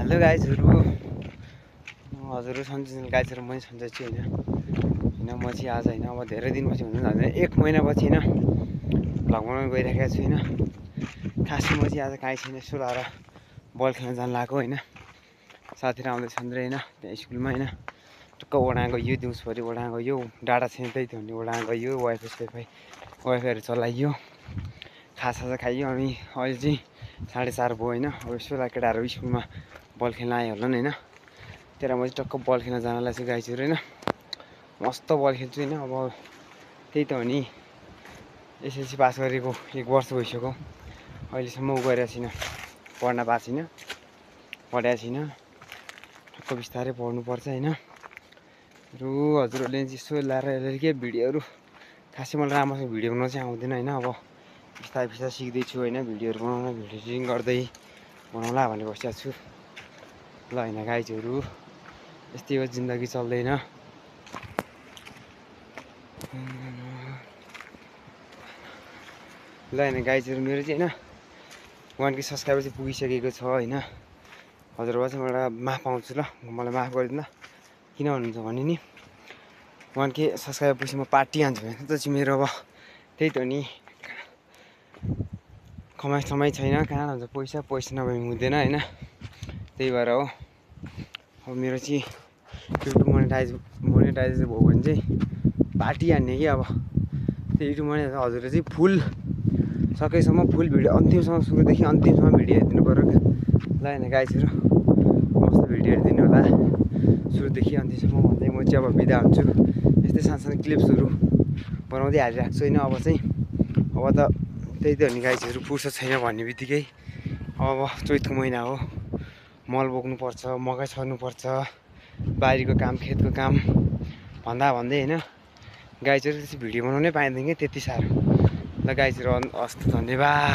Hello गाइजहरू, हजुर सन्चै गाइजहरू म सन्चै छु होइन म चाहिँ आज होइन अब धेरै दिनपछि भन्नु झन् 1 महिनापछि होइन भ्लग बनाउन गइरहेको छु होइन। खासै म चाहिँ आज काहीँ छैन, यसो लाएर बल खेल्न जानु लागेको होइन। साथीहरू आउँदैछन् रे होइन, त्यहाँ स्कुलमा होइन। टुक्क ओडाँ गयो, दिउँसभरि ओडाँ गयो, डाटा छैन त्यही त भने ओडाँ गयो, वाइफाईहरू चलाइयो, खाजा खाइयो। अनि अहिले चाहिँ 4:30 भयो होइन। अब यसो केटाहरू स्कुलमा बल खेल्न आयो होला नि होइन। त्यही म चाहिँ टक्क बल खेल्न जानलाई चाहिँ गाइजहरू होइन, मस्त बल खेल्छु होइन। अब त्यही त हो नि, एसएलसी पास गरेको 1 वर्ष भइसक्यो, अहिलेसम्म गरेको छैन, पढ्न पाएको छैन, पढाएको छैन। टक्क बिस्तारै पढ्नुपर्छ होइन। रु हजुरहरूले चाहिँ यसो ल्याएर के भिडियोहरू, खासै मलाई राम्रोसँग भिडियो बनाउन चाहिँ आउँदैन होइन। अब बिस्तारै सिक्दैछु होइन, भिडियोहरू बनाउन, भिडियो एडिटिङ गर्दै बनाउला भनेर बसिरहेको छु ल होइन गाइजहरू। यस्तै हो, जिन्दगी चल्दैन। ल होइन गाइजहरू, मेरो चाहिँ होइन 1K सब्सक्राइबर चाहिँ पुगिसकेको छ होइन। हजुरबाट चाहिँ मलाई माफ पाउँछु ल, मलाई माफ गरिदिनु ल। किन भन्नुहुन्छ भने नि 1K सब्सक्राइबर पछि म पार्टी हान्छु भने त चाहिँ मेरो अब त्यही त हो नि, कमाइ छैन, कहाँ हुन्छ पैसा नभए हुँदैन होइन। त्यही भएर हो। अब मेरो चाहिँ युट्युब मोनेटाइज भयो भने चाहिँ पार्टी हान्ने कि अब त्यो युट्युब मोनेटाइज हजुरले चाहिँ फुल सकेसम्म फुल भिडियो अन्तिमसम्म, सुरुदेखि अन्तिमसम्म भिडियो हेरिदिनु पऱ्यो क्या ल होइन गाइजहरू। मस्त भिडियो हेरिदिनु होला सुरुदेखि अन्तिमसम्म भन्दै म चाहिँ अब बिदा हुन्छु। यस्तै सानो क्लिप्सहरू बनाउँदै हालिरहेको छु होइन। अब चाहिँ अब त त्यही त हो नि गाइजहरू, फुर्सद छैन भन्ने बित्तिकै अब चैतको महिना हो, मल बोक्नुपर्छ, मकै छर्नुपर्छ, बारीको काम, खेतको काम भन्दै होइन गाइजहरू। त्यसै भिडियो बनाउनै पाइँदैन क्या त्यति साह्रो। ल गाइजहरू, हस्त धन्यवाद।